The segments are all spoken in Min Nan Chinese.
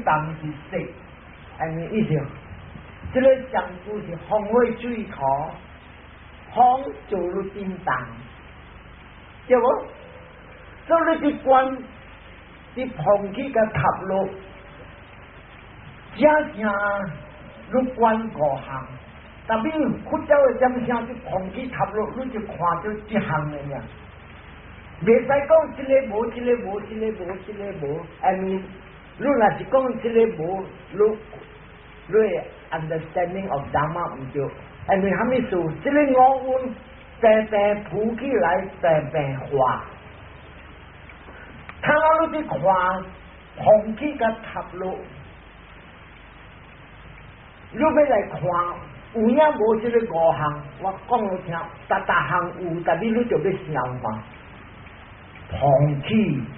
震動是色，按呢意思。這个上句是風火水土，風做你震動，對無？所以你佇觀，佇風起佮塔落，正正你觀五項，但比佛教的點聲，佇風起塔落，你就看著這項的爾。袂使講這个無，這个無，這個無，這个無。I mean，你若是講這個無，你的 understanding of Dhamma 毋對。因為啥物事？這個五蘊平平浮起來，平平化。看我你佇看風起佮塔落，你欲來看有影無這個五項？我講予聽，逐逐項有，但是你就欲想看。風起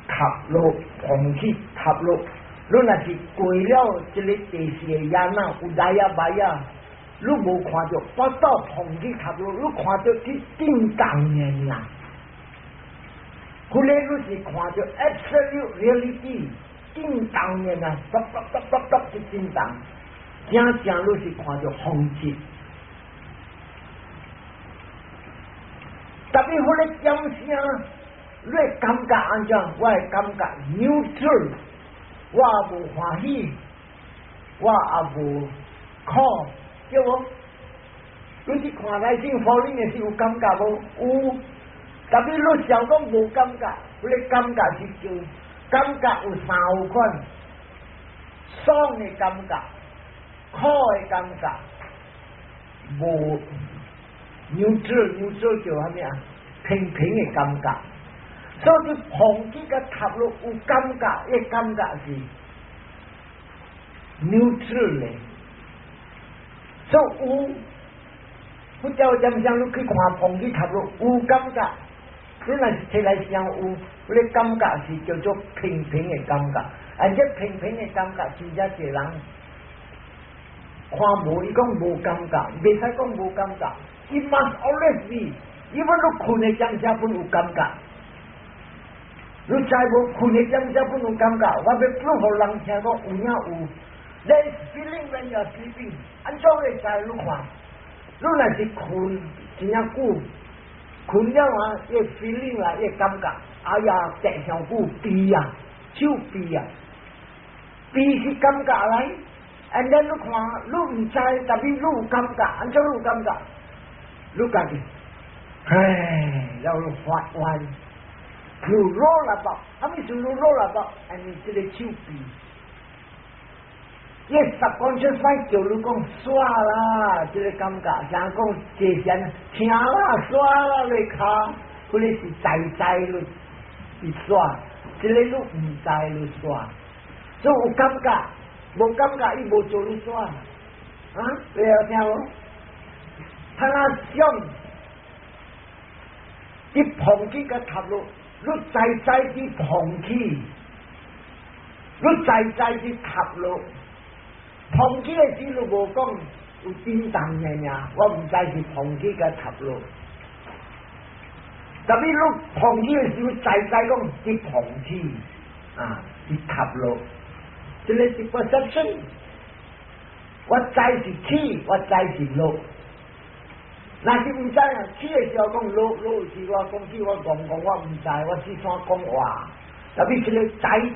塔落，風起塔落。你若是過了這個第四个 yana，udayabbaya，你無看著，我到風起塔落，你看著去震動的爾。彼个你是看著 absolute reality 震動的爾，卜卜卜卜卜去震動，正正你是看著風起。特別彼个點聲，你會感覺按怎？我會感覺 neutral，我也無歡喜，我也無苦，對無？你去看 rising falling 的時有感覺無？有。特別你想講無感覺，彼个感覺是叫感覺有三款：爽的感覺、苦的感覺、無 neutral，neutral 叫啥物啊？平平的感覺。所以風起佮塔落有感覺，彼个感覺是 neutral 的。所以有佛教點聲，你去看風起塔落有感覺，你若是提來想有，彼个感覺是叫做平平的感覺，而這平平的感覺，真正濟人看無，伊講無感覺，袂使講無感覺。It must always be，even 你睏的點聲攏有感覺。你知無？睏的點聲攏有感覺，我欲prove予人聽講有影有。There is feeling when you are sleeping，按怎會知？你看，你若是睏真正久，睏了啊，彼 feeling 啊，彼感覺，哎呀，趯傷久，痹啊，手痹啊，痹是感覺來。And then 你看，你毋知，但是你有感覺，按怎你有感覺？你家己，唉，了你發願，你落了吧？啥物是你落了吧？按呢這個手臂，伊 subconscious mind 叫你講煞啦，這個感覺，像講這聲聽啦，煞啦，你跤，彼个是知知你佇煞，這个你毋知你煞，所以有感覺，無感覺伊無做你煞，啊，你有聽無？他若想，佇風起佮塔落，你知知佇風起，你知知佇塔落，風起的時你無講有震動爾爾，我毋知是風起佮塔落。特別你風起的時，知知講佇風起，啊，佇塔落，這個是 perception。我知是起，我知是落。若是毋知啊，起的時候講落落時，我講起我戇戇，我毋知，我四散講話。特別這個知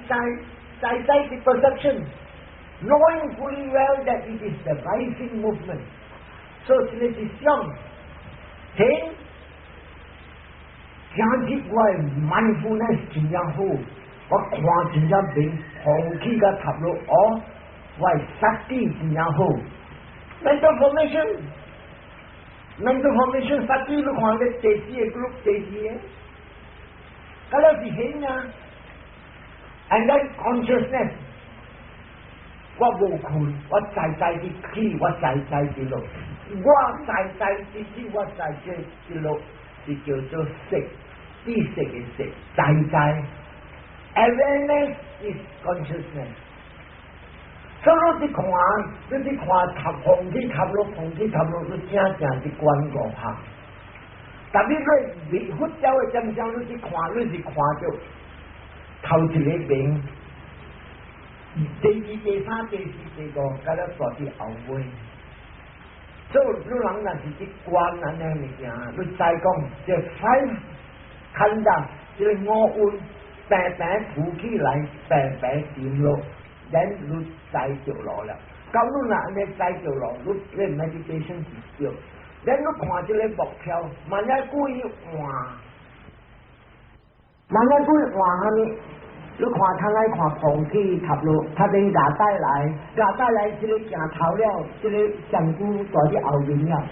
知知知是 perception，knowing fully well that it is the rising movement。所以這個是想停，今日我的 mindfulness 真正好，我看真正明，風起佮塔落，哦，我的 sati 真正好，mental formation。mental formation sati 你看咧第四个 group 第四个，嗰了是顯啊。And then consciousness，我無睏，我知知佇起，我知知佇落，我知知佇起，我知知佇落，是叫做識，知識的識，知知。Awareness is consciousness。所以你佇看，你佇看塔風起塔落，風起塔落，你正正佇觀五項。但你你佛教的點聲，你去看，你是看著頭一个名，第二、第三、第四、第五，佮了蹛佇後尾。所以你人若是去觀按呢物件，你知講這 five khandha，這个五蘊平平浮起來，平平沉落，然你知著路了。到你若按呢知著路，你你 meditation 是對。然你看這个目標，萬一故意換，萬一故意換啥物？你看他來看風起塔落，他等牙帶來，牙帶來這个鏡頭了，這个相機蹛佇後面了。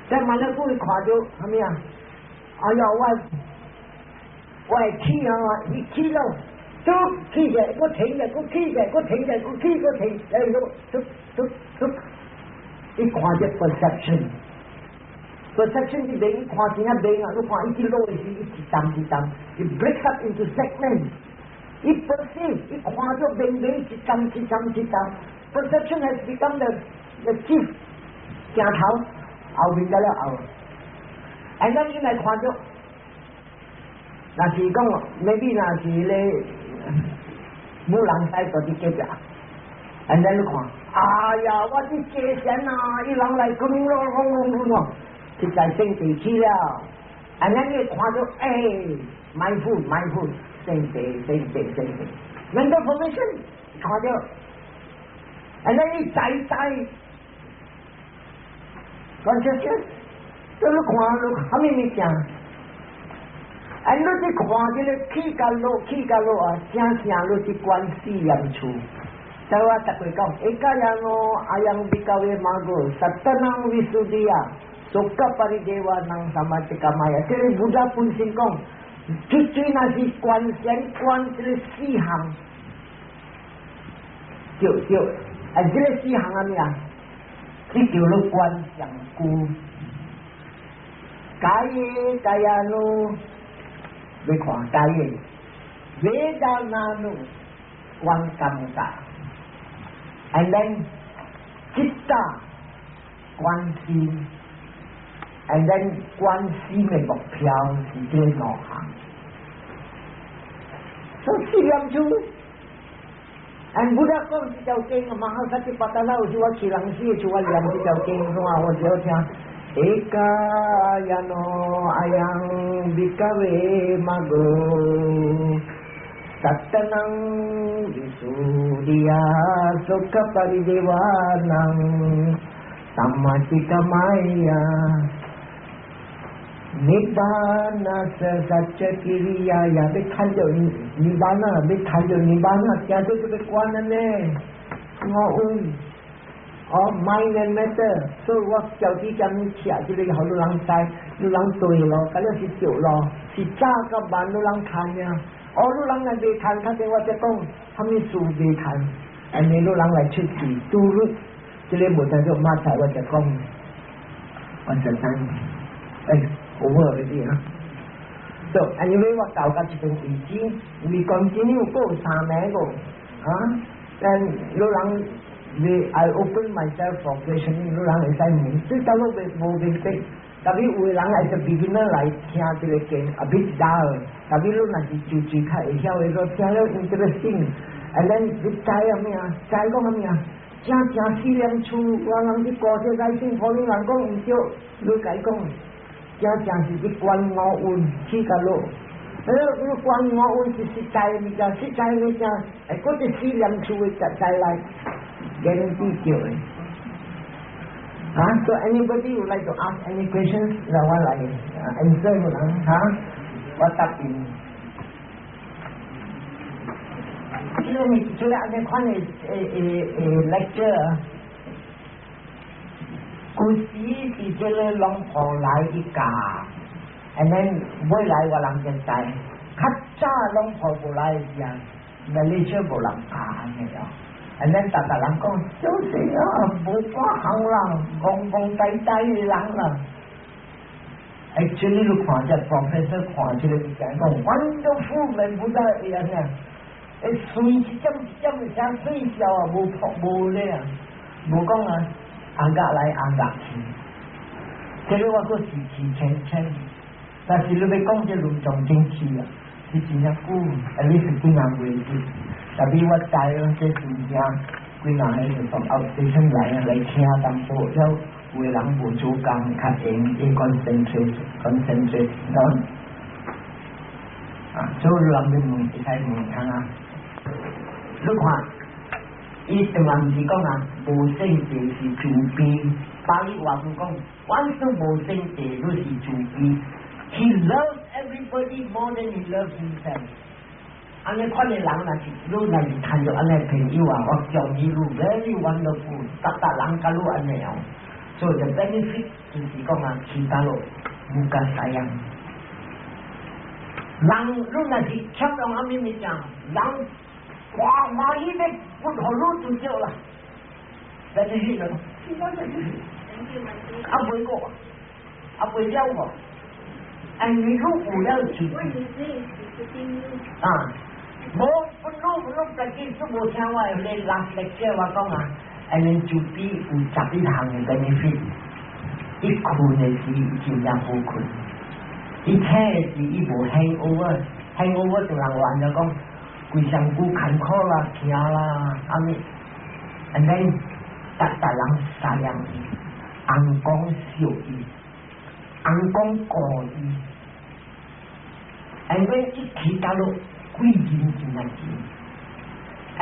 但萬一故意看著啥物啊？哎呀，我會起啊！伊起了，都起來，閣停來，閣起來，閣停來，閣起閣停，哎喲，嘟嘟嘟，伊看著 perception，perception 是明，看真正明啊！你看伊去落的時，伊一層一層，伊 break up into segment。伊 perceive，伊看著明明一層一層一層，perception has become the chief 鏡頭後面得了後，and then 你來看著，若是講，maybe 若是咧，母人使蹛佇隔壁，and then 你看，哎呀，我佇借錢啊，伊人來講咯，講講講講，實在生地起了，and then 你看著，欸，mindful mindful。生地生地生地，mental formation 看著，and then 你知知，consciousness，這你看你啥物物件？啊，你佇看這个起佮落起佮落啊，正正你佇觀四念處。所以我逐過講，ekāyano ayaṃ bhikkhave maggo sattānaṃ visuddhiyā soka paridevānaṃ sammatikkamaya。這个 Buddha 本身講，絕對若是觀先觀這个四項，對對，啊，這个四項啥物啊？這叫做觀相具。Kāye kāyānu，欲看 kāye，vedanānu，觀感覺，and then citta 觀心，and then 觀心的目標是這兩項。所以四念處，and Buddha 講這條經，Mahāsatipatthāna 有時我去人死的時我念這條經，我我就聽。Ekāyano ayaṃ bhikkhave maggo sattānaṃ visuddhiyā soka paridevānaṃ sammatikkamaya nibbānassa saccakiriyāya。欲趁著 nibbāna，欲趁著 nibbāna，行做這個觀呢？五蘊。哦，mind and matter，所以我叫啲咁寫這个，予你人知，你人對咯，佮了是對咯，是早佮晚你人趁呀。哦，你人若袂趁，較濟我才講，啥物事袂趁，按呢你人來出事，拄你，這个無聽做馬菜，我才講，我實在，哎，over already 啊。So anyway，我到到這邊為止，we continue 閣有三暝個，啊，但你人。I open myself for questioning，你人會使問，最早攏袂無明白，特別有的人 as a beginner 來聽這个經，a bit dull，特別你若是就就較會曉的，說聽了 interesting，and then 你知啊咩啊？知講啥物啊？正正四念處，我人佇高鐵來信，可能人講毋對，你共伊講，正正是佇觀五蘊起佮落，你觀五蘊是實在的物件，實在的物件，會閣佇四念處的實在內。guarantee 對的。啊，so anybody would like to ask any questions，讓我來 answer 人哈，我答應。這個你這個按呢款的lecture，舊時是這个龍婆來伊教，and then 未來我人就知，較早龍婆無來時啊，Malaysia 無人教的了。And then 逐逐人講，就是啊，無半項啦，戇戇呆呆的人啦。Actually，你看這 professor 看這个物件，講 wonderful 免不得會按呢，會隨一點一點的聲水笑啊，無破無咧啊，無講啊，紅甲來紅甲去。這个我閣是起淺淺，但是你欲講這論重真氣啊，是真正久，at least 幾若月是。特別我知這真正幾若個是從 outstation 來來聽淡薄，了有的人無做工較閒，伊 concentrate 講。啊，所以人要問會使問看啊。你看，伊當然毋是講啊，無勝地是慈悲。巴利話佢講，凡是無勝地都是慈悲。He loves everybody more than he loves himself。按呢款的人若是你若是趁著按呢朋友啊，我建議你 very wonderful，逐逐人佮你按呢樣。所以 the benefit 就是講啊，其他咯，無加 sayang。人你若是欠用啥物物件，人歡歡喜欲不予你就對啦。benefit 咯，其他 benefit。啊袂過，啊袂了無。哎，你如有了就啊，無不攏不攏，自己都無聽我的 last lecture 我講啊，哎，恁慈悲有11項的 benefit，伊睏的時真正好睏，伊醒的時伊無 hangover，hangover 就人話就講，規身軀艱苦啦，疼啦，按呢，and then 逐逐人 sayang 伊，翁公惜伊，翁公顧伊。因為伊起到了貴人真正錢，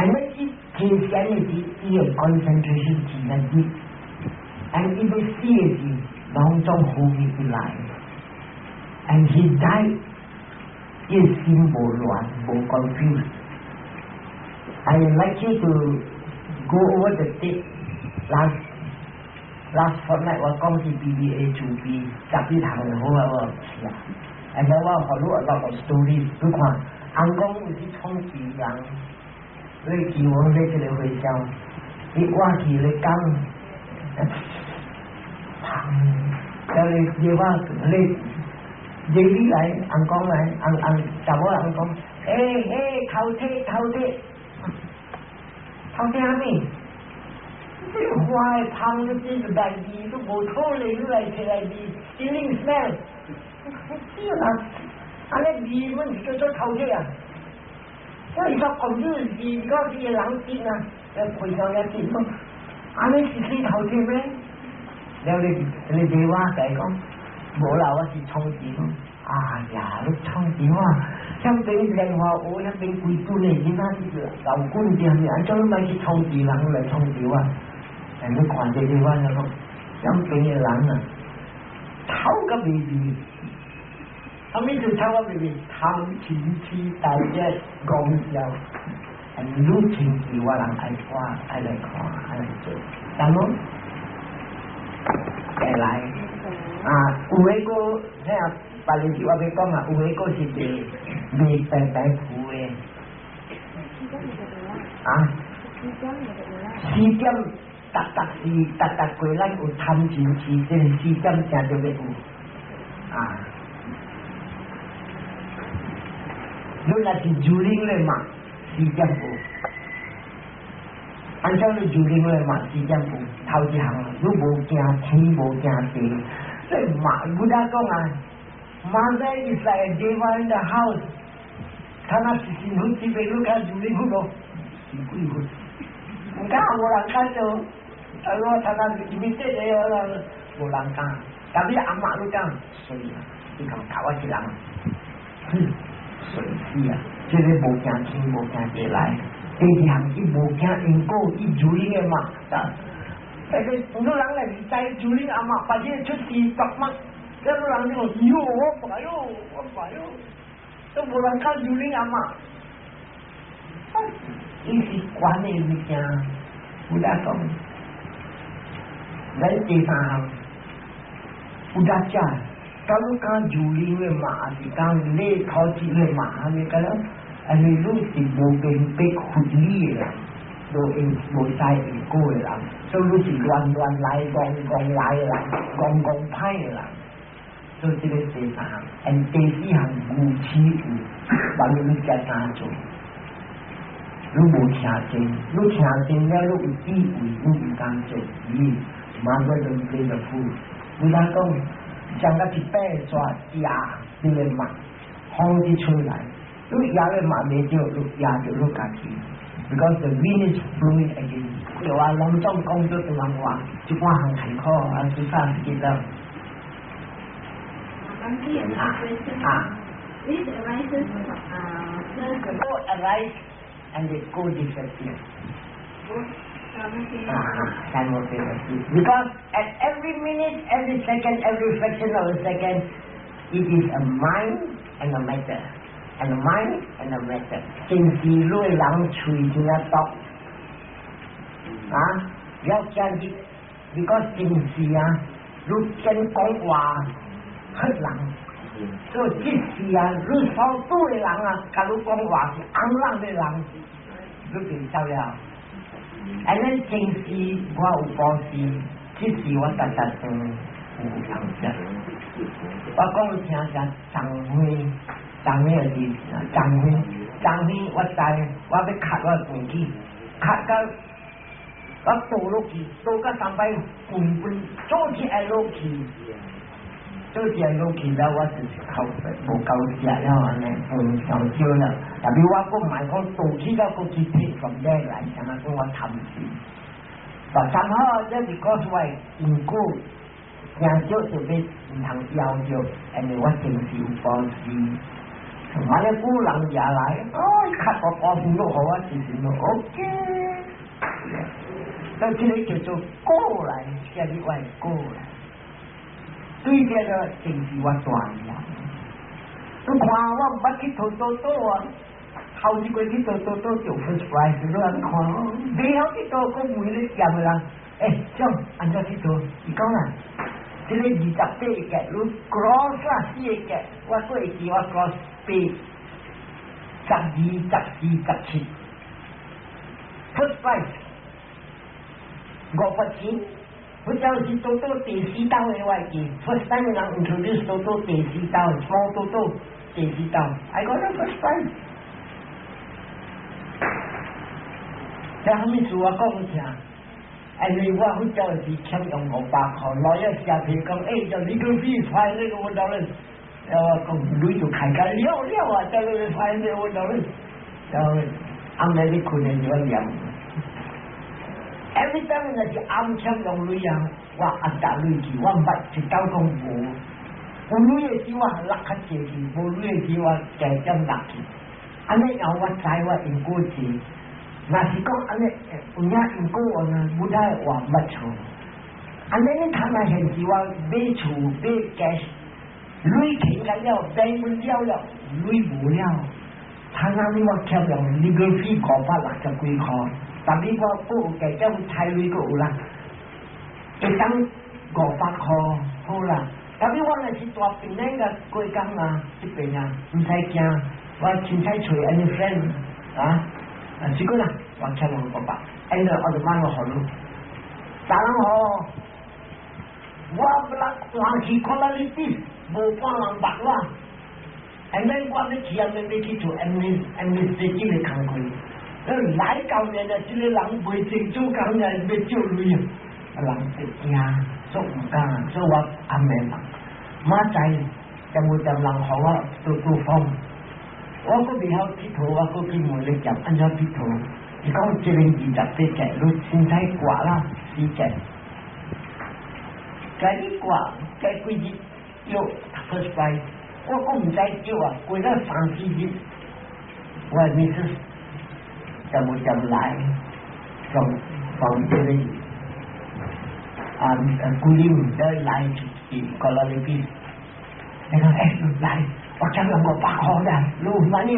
因為伊提醒的時，伊的 concentration 真正熱，and 伊欲死的時，攏總好運伊來，and he died，伊心無亂，無 confused。I like you to go over the tape last fortnight 我講是 BBA 慈悲，11項好啊，我是啊。而且我予你 a lot of stories，你看，翁公有時創治人，你期望你這個回向，你活去你講，砰！了你你話你你你來，翁公來，翁翁查某人講，欸欸，頭鐵頭鐵，頭鐵啥物？這花的芳你這個來味都無可能，你來摕來味，stealing smell。對啦，按呢味阮是叫做頭鐵啊！我伊說講這是講是個人見啊，來回向也見咯。按呢是死頭鐵咩？了你你電話甲伊講，無啦，我是創治。哎呀，你創治我，遐邊蓮花學，遐邊規陣的囡仔是老棍子，按怎你莫去創治人來創治我？哎，你看這個我就講，遐邊的人啊，頭甲袂味。啥物叫臭甲袂味？貪嗔痴大只戇笑，愈清氣我人愛看，愛來看，愛來做，但講再來啊，有的個遐別日我欲講啊，有的個是袂袂白白浮的。啊？四點，逐逐是逐逐過咱有貪嗔痴，這四點正著欲有啊。你若是 during 咧嘛，四點有。按照你 during 咧嘛，四點有。頭一項，你無驚天，無驚地。這嘛，Buddha 講啊，Mother is like a deva in the house。他那是辛苦這邊你看 during 好咯，是幾好。毋敢無人敢做，啊我他那裡面這個無人敢。特別阿媽你講，衰啊，你講教我一人，哼。隨死啊！這個無驚天，無驚地來。第二項，伊無驚因果，伊如理的嘛。但是有人來是知如理阿媽，發現出事白目，這個人就講：喲，我白喲，我白喲，都無人看如理阿媽。伊是管的物件，有得講。來第三項，有得食。假如講如理的嘛，是講你頭一的嘛，按呢個了，按呢你是無明白佛理的人，無因無知因果的人，所以你是亂亂來、戇戇來的人，戇戇歹的人。所以這個第三項，and 第四項愚癡有，萬一你才怎做？你無聽真，你聽真了，你有智慧，你毋敢做。咦，Mother don't play the fool。有人講，像個一塊紙食你的肉，風一吹來，你壓咧嘛袂著，你壓著你家己，because the wind is blowing again。有啊，攏總講做對人話，一半項艱苦啊，做啥記得？啊。 This arises first Go arise and they go disappear. Simultaneously. Because at every minute, every second, every fraction of a second, it is a mind and a matter. And a mind and a matter. 正是你的人喙真正毒，啊，了解你，because 正是啊，你先講話嚇人。所以這時啊，你所拄的人啊，共你講話是尪人的人，你就走了。按呢前世我有布施，這時我逐逐頓有通食。我講你聽下，昨昏，昨昏就是昨昏，昨昏我知我欲磕我飯去，磕到我倒落去，倒到三擺滾滾，早起愛落去。早起愛落去了，我就是口無夠食了按呢，飯上少了。特別我閣毋係講倒去了，閣去提從哪來，像啊講我貪心。但正好這是告訴我因果，驚少就欲毋通枵著，因為我前世有布施。按呢古人也來，哦，較個布施落予我，就是 OK。所以這個叫做過來，這是我過來。對這個正是我大業。你看我毋捌去佗多多啊，頭一過去佗多多就 first prize，你按看，袂曉去佗，閣問咧店的人，欸，怎按怎去佗？伊講啊，這個28個，你 gross 啊四個，我閣會記我 gross 八、12、14、17，first prize 500錢。我就是多多第四道的我會記，first time 人 introduce 多多第四道，small 多多第四道，I got the first prize。這啥物事我講聽？因為我好早是欠用500塊，老一寫皮講，欸，就 legal fee $500，我講鐳就開甲了了啊，這個 $500，然後暗暝你睏的時候念。Every time 若是暗欠用鐳啊，我壓搭鐳去，我毋捌一九講無。有鐳的時我落較濟去，無鐳的時我加減落去。按呢後我知我因果濟，若是講按呢有影因果話呢，無太話毋捌錯。按呢你睇下現時我買厝買 cash，鐳停甲了，bank 了了，鐳無了。他那裡我欠用 legal fee 560幾箍。但係我閣有加減差鐳閣有啦，一當500箍好啦。特別我若是蹛檳城個過工啊，這邊啊，毋使驚，我凊彩揣 any friend 啊，啊是講啦，我欠我500，按照我就買我予你。逐人吼，我不啦搬去看咱你啲，無半人捌我。and then 我欲去啊，欲去做 administrative 的工課。來到年啊，這個人袂清楚講啊，欲借鐳啊，人會驚，所以毋敢，所以我暗暝嘛，明仔載有踮人予我拄拄風，我閣袂曉𨑨迌，我閣去問咧講按怎𨑨迌，伊講這邊28個，你凊彩掛啦，四個，共你掛，計幾日有 first prize，我閣毋知叫啊，過了三四日，我 missus 就無就來，從從這裡啊，古林來去過來那邊，你講欸，來，我欠用500箍啦，你有買了？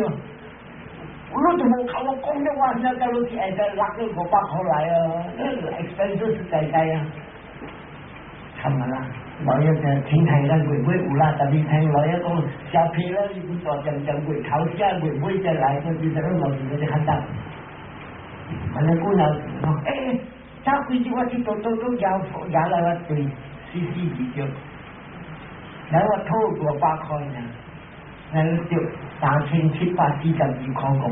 你就無靠我講的話，現在你去會使落咗500箍來啊，expenses 是在在啊，差唔多啦。老爺就聽聽咱月尾有啦，特別聽老爺講寫批了，伊大漸漸月頭寫月尾再來，就是這個路是較簡單。按呢久了，欸，早幾日我去都都都舉舉來我對死死二著，來我討500箍爾，來著3742塊5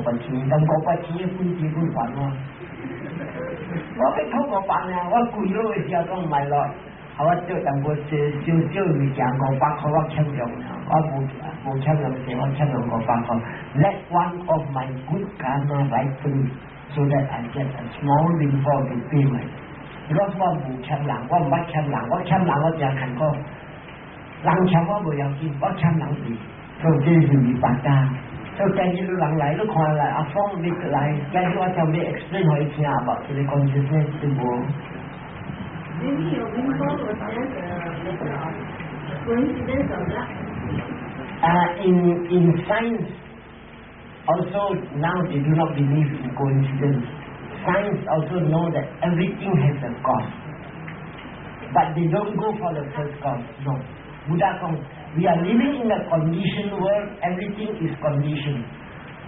百錢，但500錢本錢本還我。我欲討500爾，我跪落的時候講賣落，我借淡薄少少少物件500箍我欠用了。我無無欠人錢，我欠人500箍。Let one of my good karma ripen so that I get a small windfall to pay my. Because 我無欠人，我毋捌欠人，我欠人我誠艱苦。人欠我無要緊，我欠人是，所以這是 vipaka。所以今日人來，你看來阿峰你來，今日我就欲 explain 予伊聽吧，這個 consciousness 對無？ Maybe your windfall was just a matter of coincidence or luck. In science, also now they do not believe in coincidence. Science also know that everything has a cause. But they don't go for the first cause. No. Buddha 講, we are living in a conditioned world, everything is conditioned.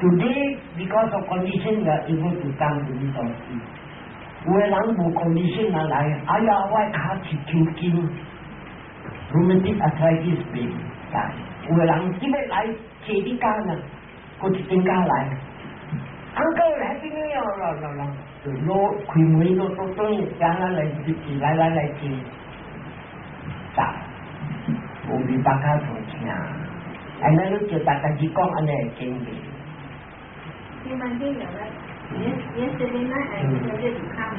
Today, because of condition, we are able to come to this hospital. 有的人無 condition 來，哎呀，我跤一抽筋，rheumatic arthritis 病，有的人這欲來坐你家呢，閣一間家來，Uncle Happy New Year，啦啦啦，就攞開門攞都等於行來來來來來坐，咋？無 vipaka 同聽，哎，那你就大家去講按呢會經歷。 You maintain your right. Yes, yesterday night I decided to come,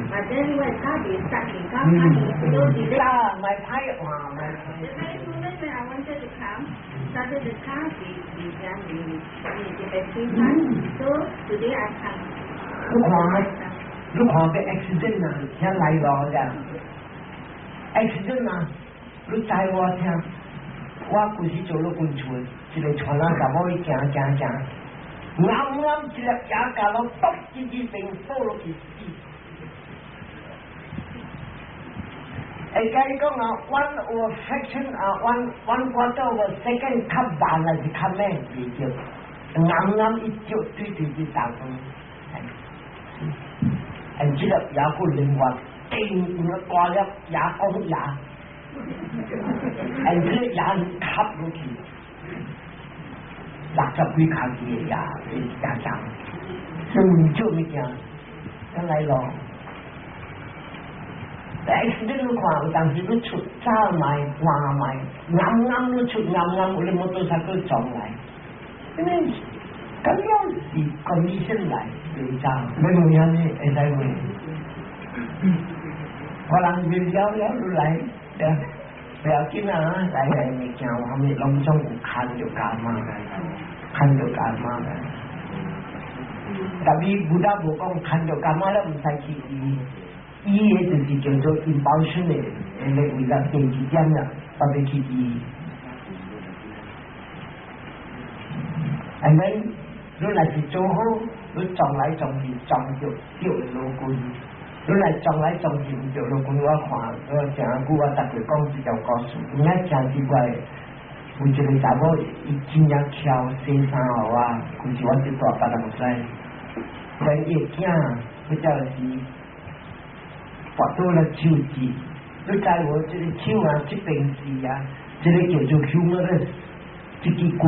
but then when car they stuck in car parking, so delay. 啦，咪歹話咪。 The very moment when I wanted to come, started the car, they jam the battery part. So today I come. 你看，你看個 accident 啊，聽來咯咋？accident 啊，你知我聽，我舊時做老君厝，一個傳人查某伊行行行，啱啱一粒牙咬落，卜一支邊倒落去死。會共你講啊，one over fraction 啊，one quarter of a second 較慢還是較慢袂著，啱啱一腳對對對打風，哎，這粒牙骨另外頂個大粒牙公牙，哎，這個牙吸落去，60幾卡字的牙牙長，所以唔少物件，咁來咯。accident 你看有當時你出早賣晚賣，啱啱你出啱啱有咧摩托車撞來，因為咁樣是 condition 來袂走，你問下你會使問？我人面了了你來，對，不要緊啊，來來物件我們攏總有牽著 karma，牽著 karma 的。特別 Buddha 無講牽著 karma 了，毋使去醫。醫的就是叫做 impulsion 的，那個為了第二點啦，特別去醫。And then 你若是做好，你撞來撞去撞著著老君。你若撞來撞去毋著老君，我看我誠久我逐日講這條故事，有影誠奇怪。有一個查某，伊真正巧洗衫予我，舊時我佇大別人使，但伊的囝，或者是跋倒了手指，你知無？這個手啊，這邊是啊，這個叫做 humerus，這支骨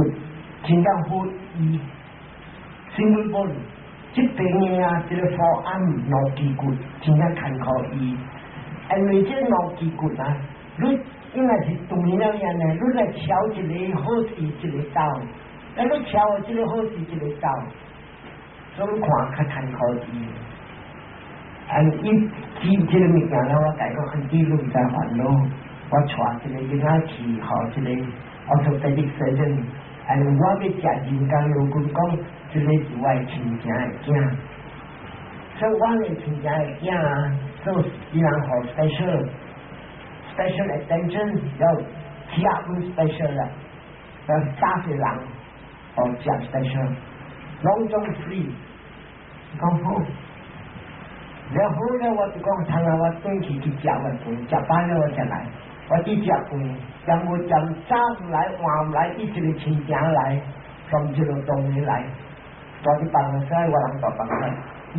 真正好醫。Single bone，這邊的啊，這個 forearm 兩支骨真正艱苦醫。因為這兩支骨啊，你應該是斷了樣呢，你來敲一個好勢，一個走；啊，你敲這個好勢，一個走，所以看較艱苦醫。啊！伊記這個物件了，我共伊講，auntie 你毋使煩惱，我帶一個囡仔去，予這個 orthopedic surgeon，啊，我欲食人工老君講，這個是我的親情的囝，所以我的親情的囝啊，所以伊人予 special attention，要食本 special 啦，要早歲人予食 special，攏總 free，講好。然後咧，我就講，聽下我轉去去食飯，食飽了我才來。我去食飯，食無食早毋來，晚毋來，伊一個親情來，從一路東的來，住佇辦公室，我人住辦公室。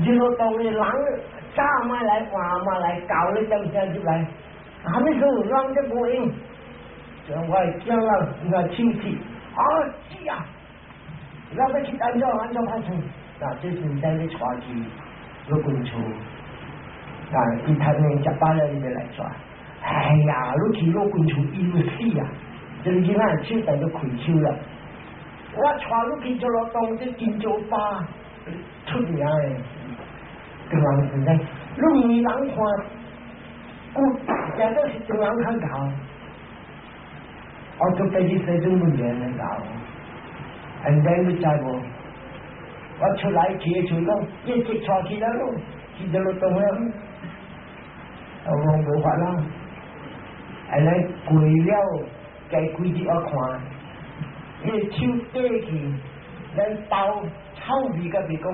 一路東的人早嘛來，晚嘛來，九咧點鐘入來，啥物事人都無閒。就我的囝仔，我親戚，啊是啊，咱欲去按怎按怎拍算？啊，這是咱咧帶去老君厝。啊！伊頭先食飽了，伊就來抓。哎呀，你去老君厝伊要死啊！這個囡仔手就都開手了。我帶你去做勞動，這金蕉巴出名的，中人是呢，你唔人看骨，這都是中人較𠢕。我做第二世種問題來𠢕，and then 你知無？我出來去厝講，伊直帶去了咯，去做勞動了，我講無法啦。and then 過了，加幾日我看，伊手短去，咱包臭味甲袂講，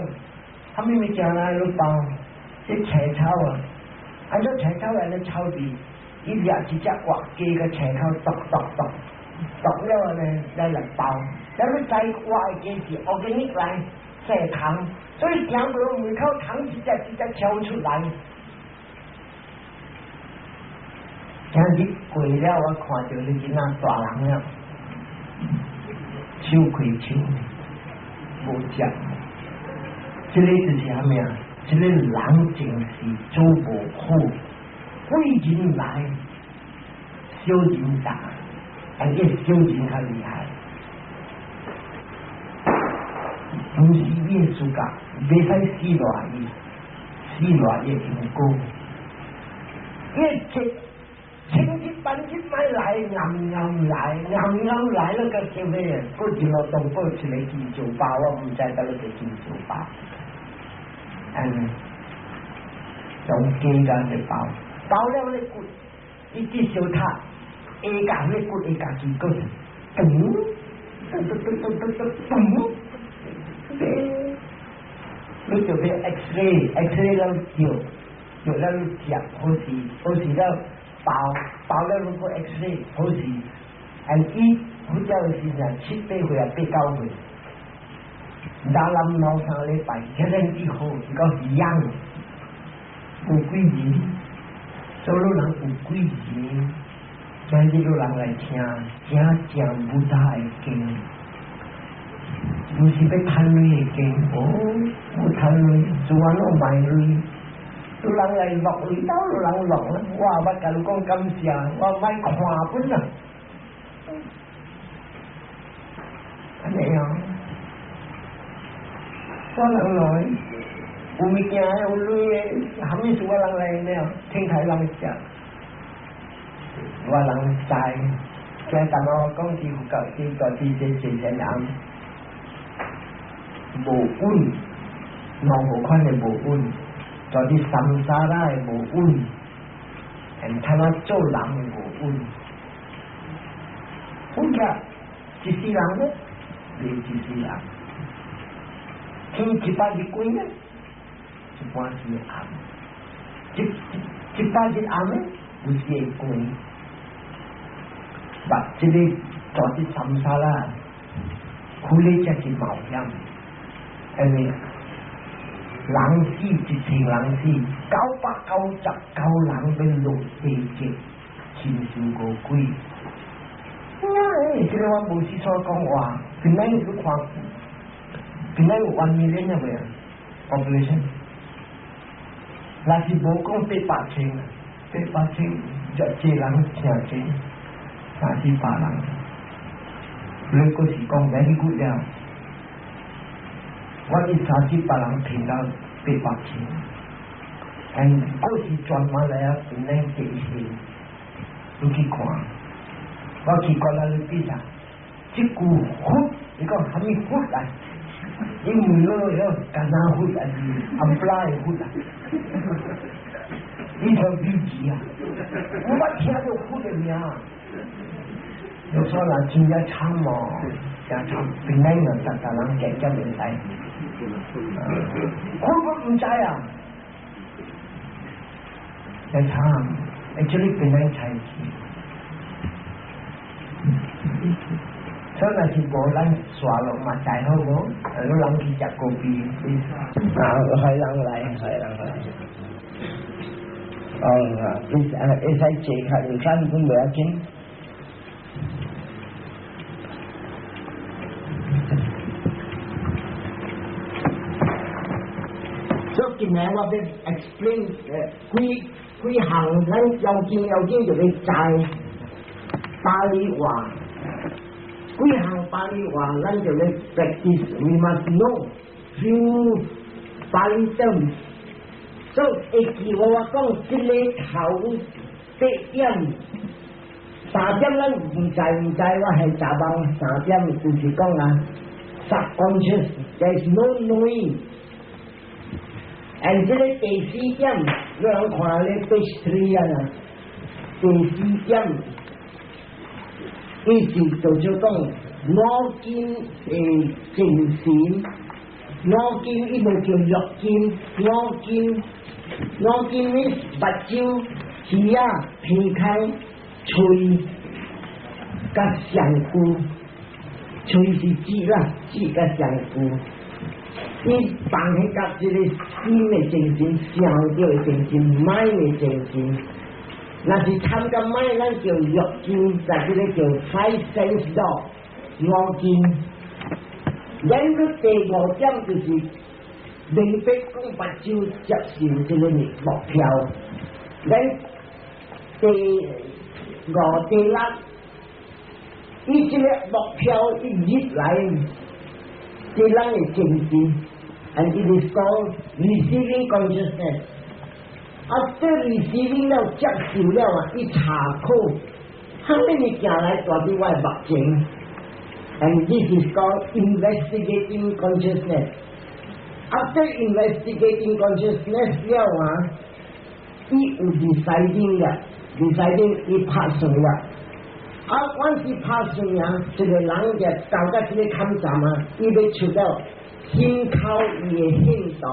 啥物物件來攏包，這青草啊，按怎青草來咧臭味？伊掠一隻活雞個青草剁剁剁，剁了呢來包，咱你知活的雞是 organic 來生蟲，所以行過門口蟲一隻一隻跳出來。今日過了，我看到你囡仔大人了，手開手，無食。這個就是啥物啊？這個人情是做無好，貴人來，小人大，而且小人較厲害。不是你的自家，袂使死賴伊，死賴伊因果。伊這千日萬日買來，硬硬來，硬硬來了個叫咩？過一路東過一個金蕉包，我毋知倒落個金蕉包。嗯，用雞肝來包，包了咧骨，一直燒塔，下家咧骨下家己個，咚，咚咚咚咚咚咚，你就欲 X-ray，X-ray 了照，照了食，好勢好勢了。包包了，如果 X-ray 好勢，and 伊佛教的時陣七八歲啊，八九歲，哪諗兩三禮拜，這個以好，是講是養，有幾年，所有人有幾年，今日有人來聽，聽講佛陀的經，不是欲趁錢的經，哦，無趁錢，做安怎賣錢？有人來落錢，兜有人落啦。我也捌共你講感謝，我莫看本啦。按呢啊，我人來有物件有錢的，啥物事我人來呢？天台人食，我人知。今淡仔我講起佛教，這大致這這些人無穩，兩無款的無穩。在佇 samsara 的無穩，and 他那做人的無穩。好個一世人呢，袂一世人。天一百日光呢，一般是暗。一百日暗呢，有時會光。但這個在佇 samsara，苦咧才是冒險，因為人死一千人死，999人欲落地獄，親像餓鬼。哎，這個我無是所講話，本來你看，本來有 1 million 了未啊？population，若是無講八百千，八百千一個人誠濟，三四百人，你閣是講 very good 了。我佇三四百人騙到八百千，and 閣是全馬來亞本來第一世，你去看，我去過來你比下，這句佛，你講啥物佛啊？因為咯，有干那佛還是阿布拉的佛啊？你說比字啊？我捌聽到佛的名，有說人真正慘哦，真慘，本來就逐逐人加減會使。我毋知啊，真慘，actually 本來才去。所以若是無咱刷落嘛，大好無？有人去食咖啡，啊，海人來，海人來。哦，會會使坐較三分袂要緊。所以今日我欲 explain 幾幾項，咱要緊要緊就欲知巴利話。幾項巴利話，咱就咧 practice。We must know few Pali terms。所以會記我講，這个頭八點、三點，咱毋知毋知，我係早晚三點，就是講啊，subconscious，there is no knowing。And 這个第四點，你通看咧 page 3 啊，第四點，伊是就做講五根的精神，五根伊無叫六根，五根，五根呢目睭、耳仔、鼻孔、喙，佮上句，喙是舌啦，舌佮上句。伊放彼個這个心的精神，想著的精神，mind 的精神。若是參個 mind，咱叫六根，在這个叫 five sense door，五根。然後第五點就是明白講目睭接受這个目標。咱第五、第六，伊這个目標一入來，這咱的精神，and it is called receiving consciousness。After receiving 了接受了啊，伊查考，啥物物件來帶佇我的目前，and this is called investigating consciousness。After investigating consciousness 了啊，伊有 deciding 了，deciding 伊拍算了。啊，阮是拍算啊，一个人就到到這个坎站啊，伊欲出了心口伊的行動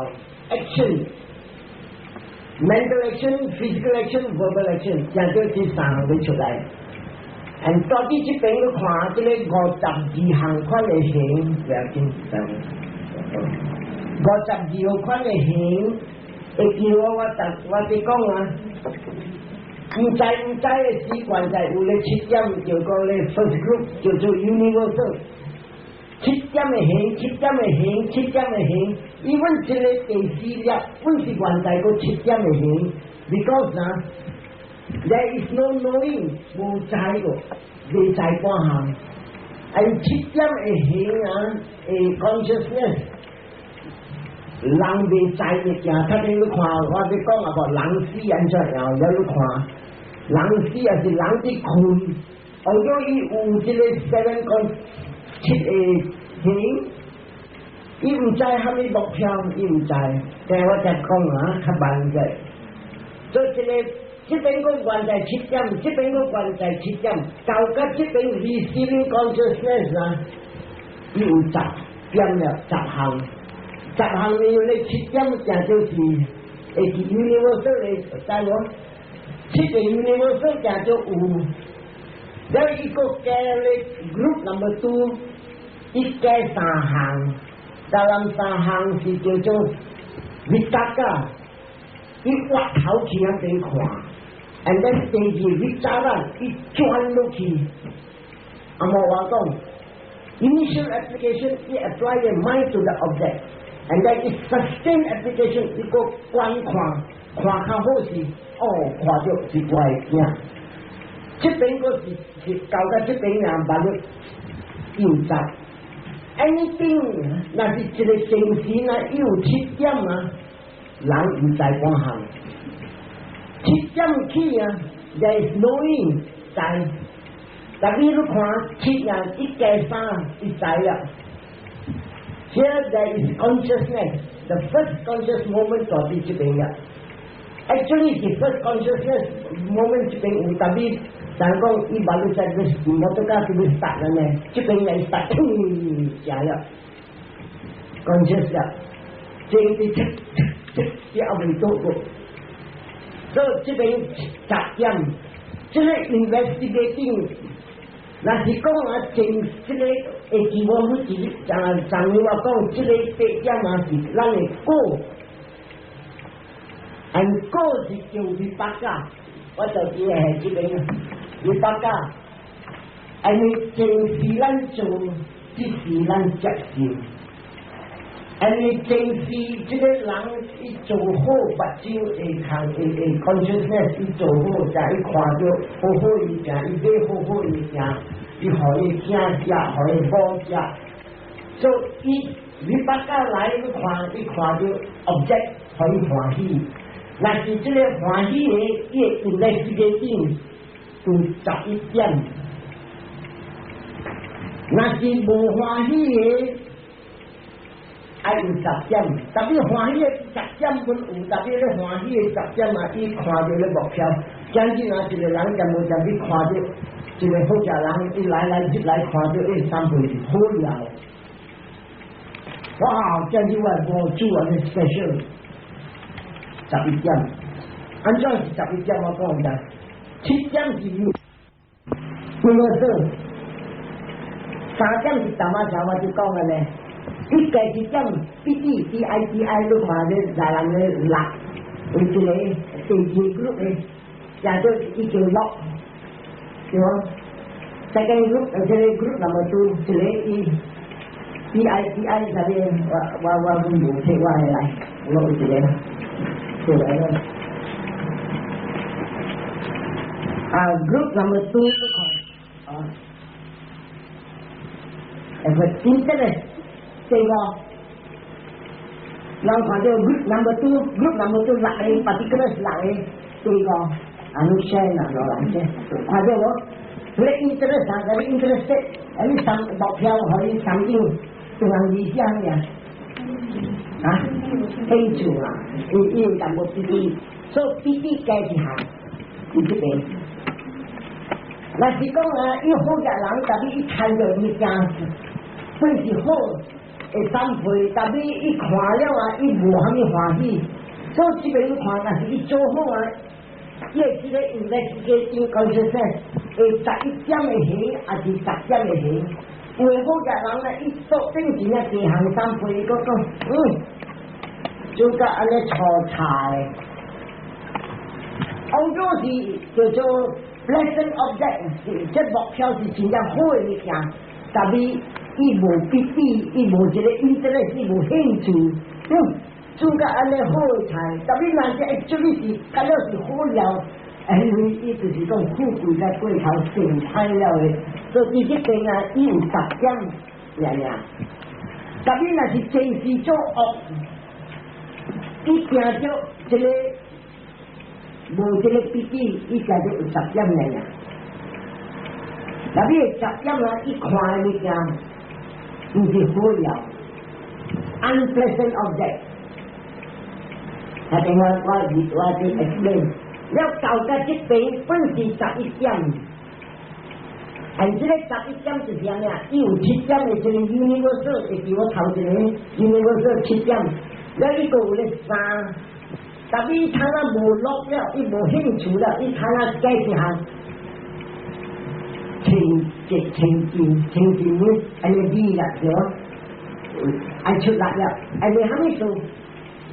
action。mental action, physical action, verbal action，正做這三項欲出來。And 到底這邊你看，這个52項款的行，不要緊，52款的行，會記我我我佇講啊，毋知毋知的習慣在有咧七點，就講咧 first group 叫做 universal。七點的行，七點的行，七點的行，伊阮這个第四粒，阮是原在個七點的行，because 啊，there is no knowing，無知個，未知半項。啊，七點的行啊，的 consciousness，人未知物件，較緊你看，我欲講啊，無人死按怎樣，了你看，人死也是人佇睏，後咗伊有這个 seven con 七个行，伊毋知蝦米目標，伊毋知，但我才講啊，較慢者。所以這个這邊個原在七點，這邊個原在七點，到甲這邊 receiving consciousness 啊，伊有10點了，十項，十項裡咧七點正就是會是 universal 的，知無？七個 universal 正就有，了伊閣加咧 group number two，伊加三項，當然三項是叫做 vitakka，伊挖頭去遐邊看，and then 第二 vicara，伊轉落去，阿無話講，initial application 伊 apply the mind to the object，and then 伊 sustain application 伊閣觀看，看較好勢，哦，看著是我的囝。這邊閣是是到到這邊啊，萬了又十。anything 若是一个精神啊，伊有七點啊，人毋知半項。七點起啊，there is knowing 知。但你你看七啊，一加三，伊知了。Here there is consciousness, the first conscious moment 在佇這邊了。Actually, the first consciousness moment 這邊有，特別但講伊馬路在個摩托車是欲 start 了呢，這邊來 start，食了，conscious 了，這個七七七後面做過，所以這邊10點，這个 investigating，若是講啊，正這个會記我每一日，上上日我講這个八點啊是咱的果，按果是叫 vipaka，我就記係這邊 vipaka，因為前世咱做，這世咱接受。因為正是這個人伊做好目睭會看會會 consciousness 伊做好，就伊看著好好物件，伊買好好物件，伊予伊囝食，予伊某食，所以伊 vipaka 來你看，伊看著 object 予伊歡喜。若是這個歡喜的，伊會 investigating 有11點。若是無歡喜的，愛有十點，特別歡喜的十點本有，特別咧歡喜的十點啊，伊看著咧目標，將近啊一個人踮無踮去看著一個好食人，伊來來入來看著伊三杯是好料。哇！將近我無煮按呢 special 十一點，按怎是十一點我講者，7點是有，幾個數？3點是淡仔時我就講的咧。伊加一點 piti P I T I，你看咧，來人咧六，有一個第二 group 的，叫做伊叫六，對無？Second group，這個 group number two，一個伊 P I T I 啥物？我我我無摕我的來，我有一個，對來了。啊，group number two 你看，啊，會真正的。這個，人看著 group number two，group number two 六個，particular 是六個，這個，啊，你 share 啦，老人家，看著無？你 interest 啥？你 interest，啊，你三目標予你三點，中央理想呀，啊，興趣啊，伊伊有淡薄 piti，所以 piti 加一項，佇這邊。若是講啊，伊好額人，特別伊看著物件，本是好。會三倍，但是伊看了啊，伊無蝦米歡喜，所以這邊你看，若是伊做好啊，伊會這個 investigation consciousness 會十一點的行，抑是十點的行？有的好額人咧，伊做頂前啊，幾項三倍，伊閣講，做甲按呢粗菜。歐洲是叫做 pleasant object，這目標是真正好的物件，但是伊無 piti，伊無一個 interest，伊無興趣，煮甲按呢好的菜，特別若是actually 是，感覺是好料，因為伊就是講富貴甲過頭成歹了的，所以這邊啊，伊有十點爾爾。特別若是前世做惡，伊行著這個無這個 piti，伊行著有十點爾爾。特別十點啊，伊看的物件毋是好料，unpleasant object。啊，等我我我去 explain，了到甲這邊本是十一點，但這個十一點就是啥物啊？伊有七點的這個 universal，會記我頭一個 universal 七點，了伊閣有咧三，但伊睇啊無落了，伊無興趣了，伊睇啊改一項清潔清淨清淨呢，按呢字啦，對無？愛出力了，按呢蝦米數？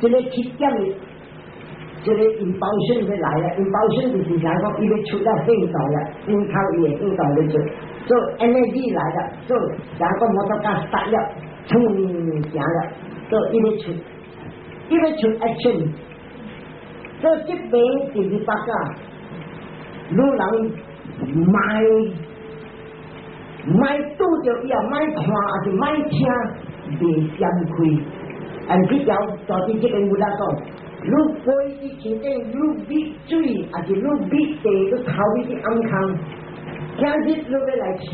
這個七點的，這個 impulsion 要來了，impulsion 就是啥講？伊欲出了行動了，應靠伊的行動來做，做 energy 來了，做然後摩托車 start 了，衝行了，做伊欲出，伊欲出 action，做這邊是 vipaka，女人莫莫拄著伊也莫看，抑是莫聽，袂閃開。按這條在佇這邊有啦講，你飛佇天頂，你滴水，抑是你滴地，你頭去暗空，今日你欲來聽，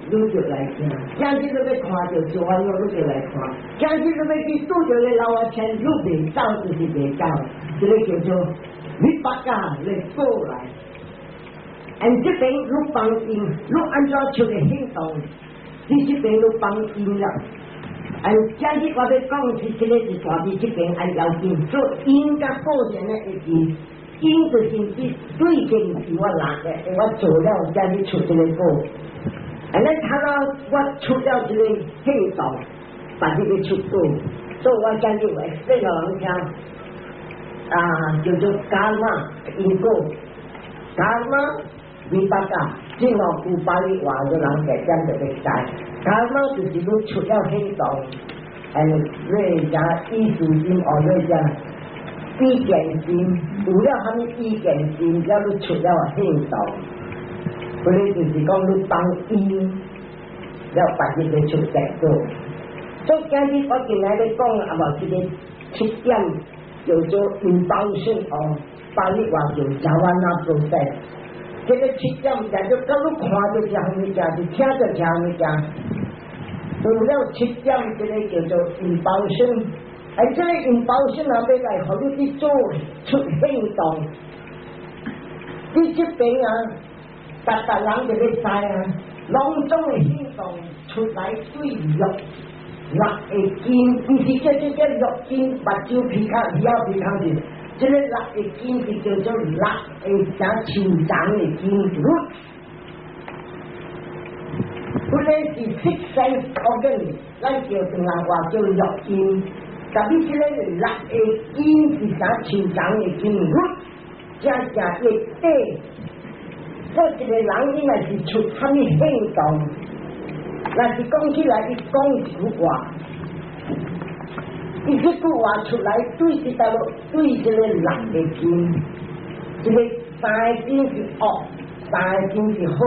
你就來聽；今日你欲看著做安怎，你就來看；今日你欲去拄著個老仔車，你袂走就是袂走，這個叫做 vipaka 來過來。按這邊你放因，你按怎出個行動，你這邊你放因了。按今日我欲講是這個是大致這邊愛要緊，做因佮果前呢會記，因就是對對件是我來的，我做了才去出這個果。按呢睇到我出了這個行動，把這個出果，所以我今日會說予人聽，啊，叫做 karma 因果，karma vipaka，這兩句巴利話，就人家講就會知。karma 就是你出了行動。，and 你只意識心，哦，你只意見心，有了蝦米意見心，了你出了行動，嗰個就是講你放因，了別日就出結果。所以今日我今日咧講啊，無這個七點叫做 impulsion 哦，巴利話叫 javana process。這個七點就就佮你看著這項物件，就聽著這項物件，有了七點，這個叫做 impulsion。哎，這個 impulsion 啊，欲來予你去做出行動。佇這邊啊，逐逐人就欲知啊，攏總的行動出來對六六個根，毋是叫這個六根，目睭鼻孔耳仔鼻孔是，這個六個根是叫做六個啥樹叢的根 root。本來是 six sense organ，咱叫唐人話叫六根。特別這個六個根是啥樹叢的根 root，正正一底。所以一個人應該是出啥物行動，若是講起來，伊講一句話，伊這句話出來對這條對這個六個根，這個三個根是惡，三個根是好。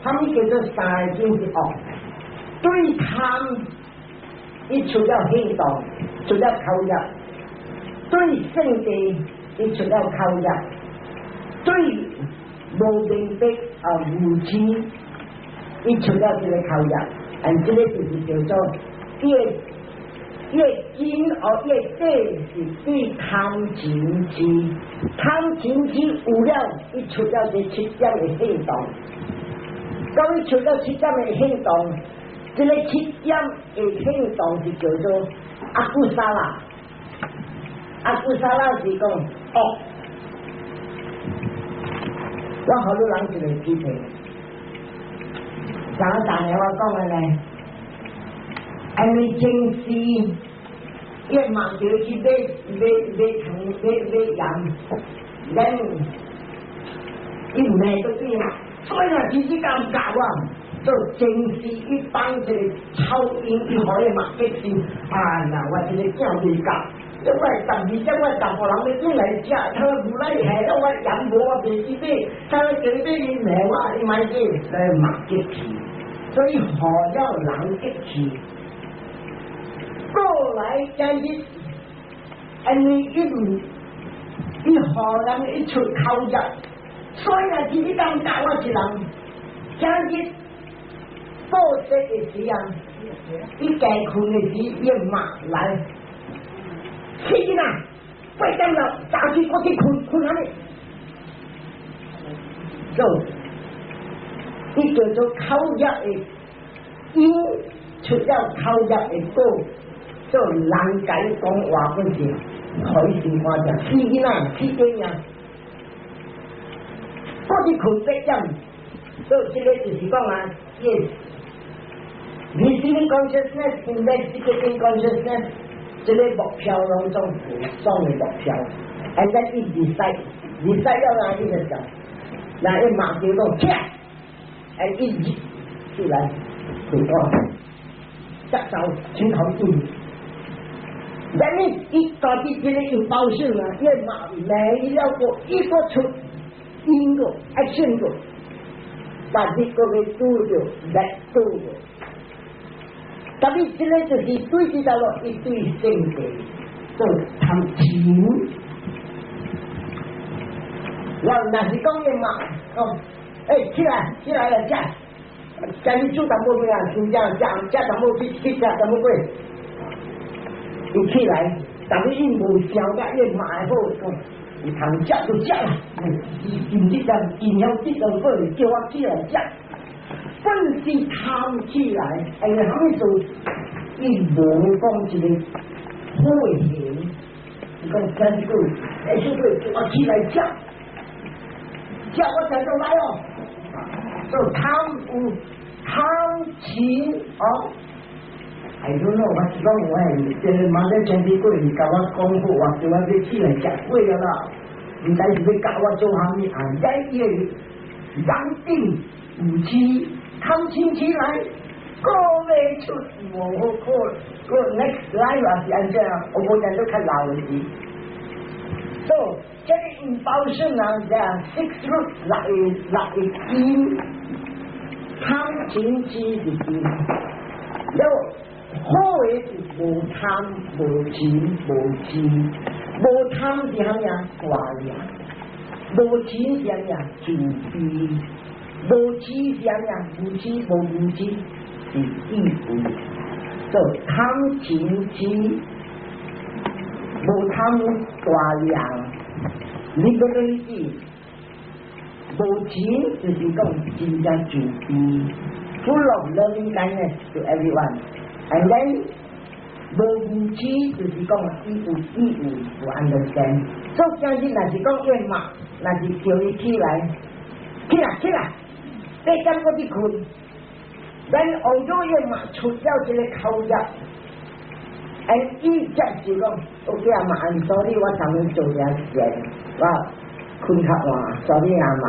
啥物叫做三個根是惡？對貪，伊出了行動，出了口業；對勝義，伊出了口業；對無明白啊無知，伊出了這個口業，and 這個就是叫做伊的伊的根哦，伊的底是對貪嗔痴，貪嗔痴有了，伊出了這七點的行動。當伊出了七點的行動，這個七點的行動是叫做 akusala。Akusala 是講惡。我予汝人一個機會，上一陣我講的呢，因為前世伊嘛就去買買買糖買買鹽，咱伊罵都對嘛，所以啊，其實咁教啊，做前世伊放這個臭音，伊予伊嘛激心，哎呀，我這個囝袂教。這我十二點我十個人欲轉來食，他無來下了我鹽無我袂記買，他叫你買伊罵我，伊莫買，來嘛激氣，所以予了人激氣。過來今日，因為伊毋伊予人一出口業，所以啊，其實咁教我一人，今日報息的時啊，伊家睏的時，伊罵來。死囡仔，8點了，早起我去睏睏哪裡？做，伊叫做口業的因，出了口業的果，做人共伊講話本是開心看者，死囡仔，死囡仔，我去睏八點，所以這個就是講啊，yes，receiving consciousness, investigating consciousness。這個目標攏總有爽的目標，and then 伊 decide，decide 了啊，伊就講，那伊馬上講起來，and 伊起來，回講，接受請頭對，然後伊家己這個 impulsion 啊，伊罵罵了個，伊個出因個 action 個，把這個給拄著來拄著。特別這個就是對這條路一對性地做貪嗔，然後若是講伊嘛，哦，欸，起來起來了，食，今日煮淡薄物啊，先食食食淡薄去去食淡薄粿。伊起來，但是伊無想甲伊罵會好，講伊通食就食啦，伊今日就營養質量好，叫我起來食。本是貪起來，哎呀，啥物做？伊無講一個好的形，伊講真句，哎，小妹叫我起來食，食我才就來哦。做貪有貪嗔哦，I don't know，我是講我係這個馬上前幾個月共我講好話，叫我欲起來食粿啊啦，毋知是欲教我做啥物啊？伊個人定有痴，貪嗔起來，個未出無好可，個 next life 也是按怎，我無等到較老的時。So 這個 impulsion 啊，這 six root 六個六個因，貪嗔痴是因，了好的是無貪無嗔無痴，無貪是啥物啊？大量，無嗔是啥物啊？慈悲，無痴是啥物啊？無痴無無痴是智慧。所以貪嗔痴，無貪大量，liberality，無嗔就是講真正慈悲，full of loving kindness to everyone。And then 無無痴就是講伊有智慧有 understand。所以今日若是講伊罵，若是叫伊起來，起來起來，8點閣去睏。咱學咗伊罵出了這個口業，and 伊則是講，OK 阿媽，I'm sorry，我昨昏做了事，我睏較晚，sorry 阿媽，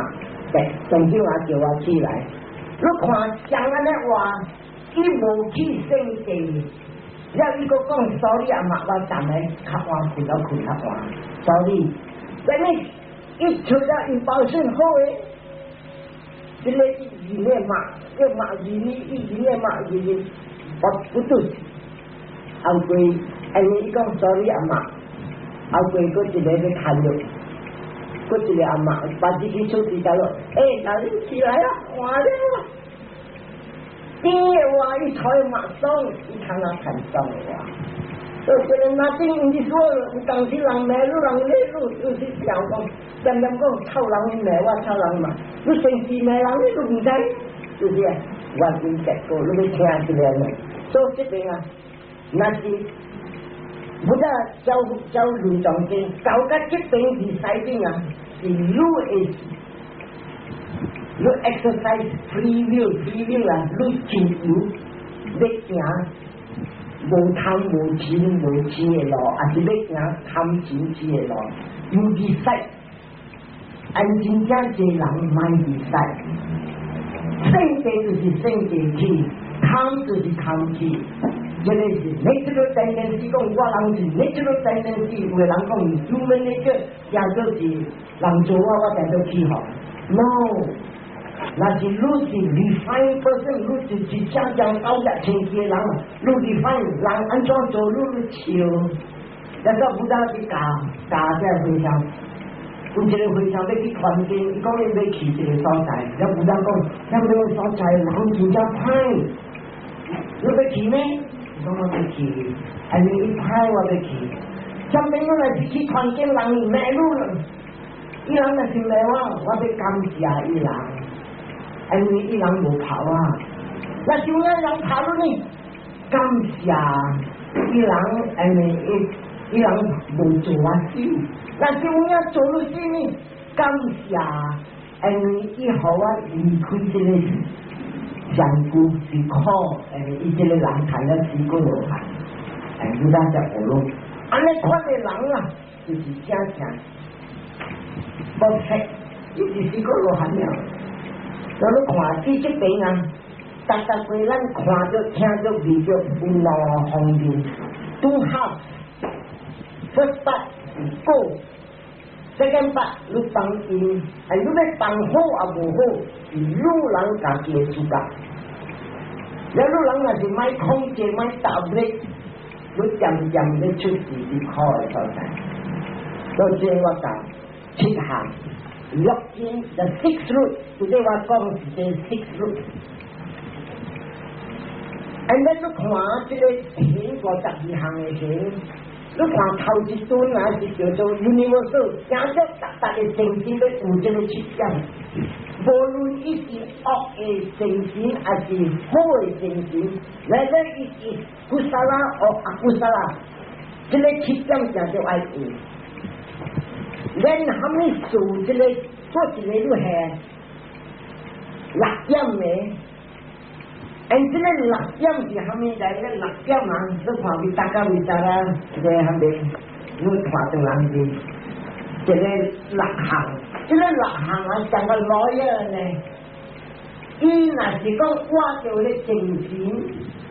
對，總之我叫我起來。你看像按呢話，伊無去生氣，了伊閣講 sorry 阿媽，我昨昏較晚睏了睏較晚，sorry。但你一出了 impulsion 好的，這個一字咧罵，一罵二呢，一字咧罵二呢，我不對。後過，哎，伊講 sorry 阿媽，後過閣一個咧看著，閣一個阿媽把自己出去咗咯，欸，那你起來啊，換了。甜的話伊才馬爽，伊通啊看爽的話。所以這個 nothing in this world，有當時人罵你，人咧你，有時想講，常常講臭人罵我臭人嘛，你平時罵人你都毋知，就是啊，原因結果你欲聽這個呢？所以這邊啊，若是不得走走路中間，到到這邊是西邊啊，是你會你 exercise free will，free will 啊，你自由欲行無貪無嗔無痴的路，還是欲行貪嗔痴的路？You decide，按真正濟人莫 decide，勝地就是勝地起，貪就是貪起，這個是 natural tendency，講我人是 natural tendency，有的人講 human nature，叫做是人做我，我定做起吼。No，若是你是 refined person，你是一正正高級清氣的人，你 refine 人按怎做，你咧笑。那個不當去教教這個和尚，有一個和尚欲去傳經，伊講伊欲去一個所在，了不當講，那個所在人真正歹，你欲去咩？伊講我欲去，按呢伊歹我欲去。啥物我若是去傳經，人罵你，伊人若是罵我，我欲感謝伊人，因為伊人無拍我。若是有影人拍你呢？感謝伊人，因為伊人無做我死。若是有影做你死呢？感謝，因為伊予我離開這個上古是苦，因為伊這個人看了四個羅漢，哎，你咱就學咯。按呢款的人啊，就是正正無錯，伊是四個羅漢了。所以你看，這邊啊，逐逐過咱看著、聽著、味著有兩方面，two half。First part 是果，second part 你放因，哎，你欲放好也無好，是汝人家己的主角。了，汝人若是莫控制、莫踏力，你漸漸欲出事佇苦的所在。所以這我講七項六因，the six root，這個我講是這 six root。And then 你看這個行52項的行，你看頭一尊啊是叫做 universal，行做逐逐個精神欲有這個七點，無論伊是惡的精神還是好的精神，whether it is kusala or akusala，這個七點正就愛有。咱蝦米事這個做一個你係六點的？哎，這個六點是蝦米來？這個六點啊，你看維他卡維他啦，這個蝦米？你看到人是這個六項，這個六項啊，像個 lawyer 呢。伊若是講倚著咧精神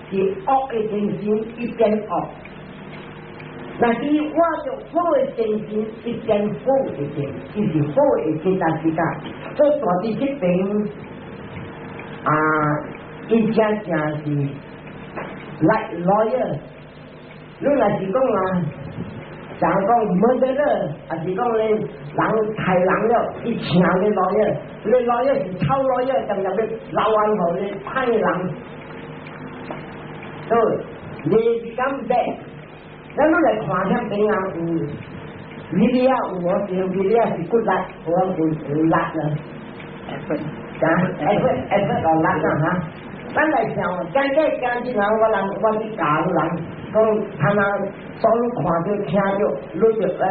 是惡的精神，伊變惡；若是倚著好的精神，伊變好的精，伊是好的ចេតសិកា。所以大佇這邊啊，伊正正是 like lawyer。你若是講啊，像講 murderer，還是講咧人害人了，伊請個 lawyer，你 lawyer 是臭 lawyer，就入去老安予你歹人。所以你咁白，咱你來看遐邊啊有，viriya 有無？對，viriya 是骨力，有有力啦。啊，effort effort 哦力啦哈。咱來想，講這講這人，我人我去教人，講他若所有看著聽著，你就來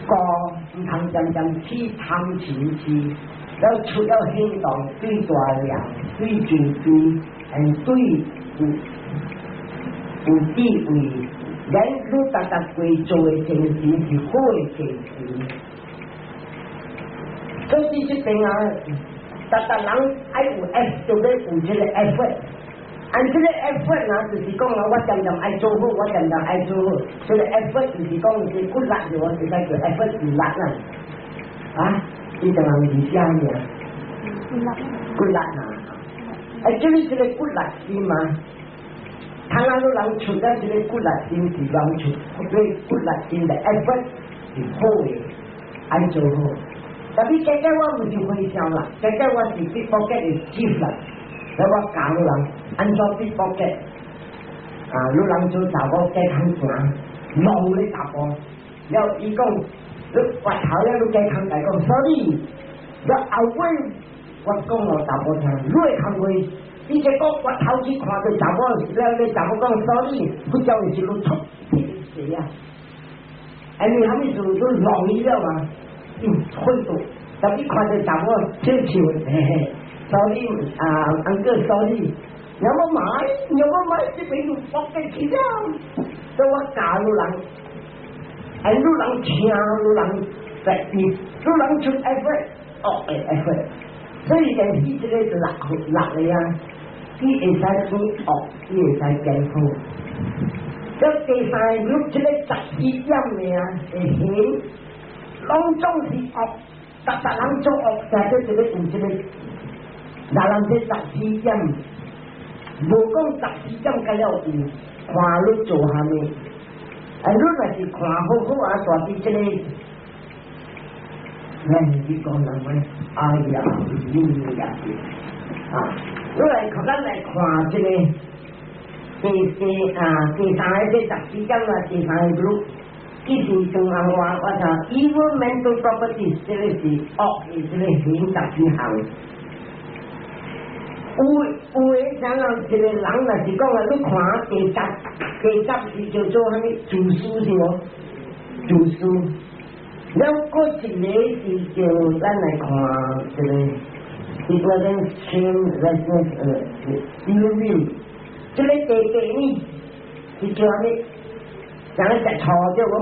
顧毋通漸漸起貪嗔痴，了出了行動對大量、對尊貴，and 對有有地位，咱你逐逐過做的精神是好的精神。所以這邊啊，逐逐人愛有 F，就欲有這個 effort。按這個 effort 啊，就是講啊，我漸漸愛做好，我漸漸愛做好。這個 effort 就是講是骨力，就我是叫 effort 是力啦。啊，你這人是啥物啊？骨力啊！哎，這裡這個骨力心嘛，他那個人出了這個骨力心是人出，對骨力心的 effort 是好的，愛做好。但是這個我毋是會銷啦，這個我是 pickpocket 的 chief 啦。แล้ว我教人按怎 pickpocket 啊，你人做查某計較行，路咧查埔，了伊講你滑頭了，你計較來講，sorry，了後尾我講予查埔聽，你會看袂？伊就講滑頭去看著查某，了你查某講 sorry，佢叫伊是你出誰啊？哎，你啥物事都容易了嘛？嗯，混到，但你看著查某笑笑，嘿嘿。sorry 啊，uncle sorry，有冇買？有冇買？這邊就搏得起了，所以我教你人，哎，你人聽，你人在你，你人出 effort，哦，會 effort，所以人是這個六六個啊，伊會使變惡，伊會使變好。這第三個這個14點的啊，會行，攏總是惡，逐逐人做惡，就這個有這個。那人這十四點，無講十四點該了有，看你做蝦米。啊，你若是看好好啊，大啲這個，咱你講人咩？哎呀，你呀，啊，你來看，咱來看這個第四啊，第三個這十四點啊，第三個 group，其實中行話我講 evil mental properties，這個是惡的這個行14項。有有的啥人一個人若是講啊，你看第十，第十是叫做啥物自私是無？自私。了，閣一個是叫咱來看這個，ignorance, shame, restless, ill will。這個第八呢是叫啥物？人食錯對無？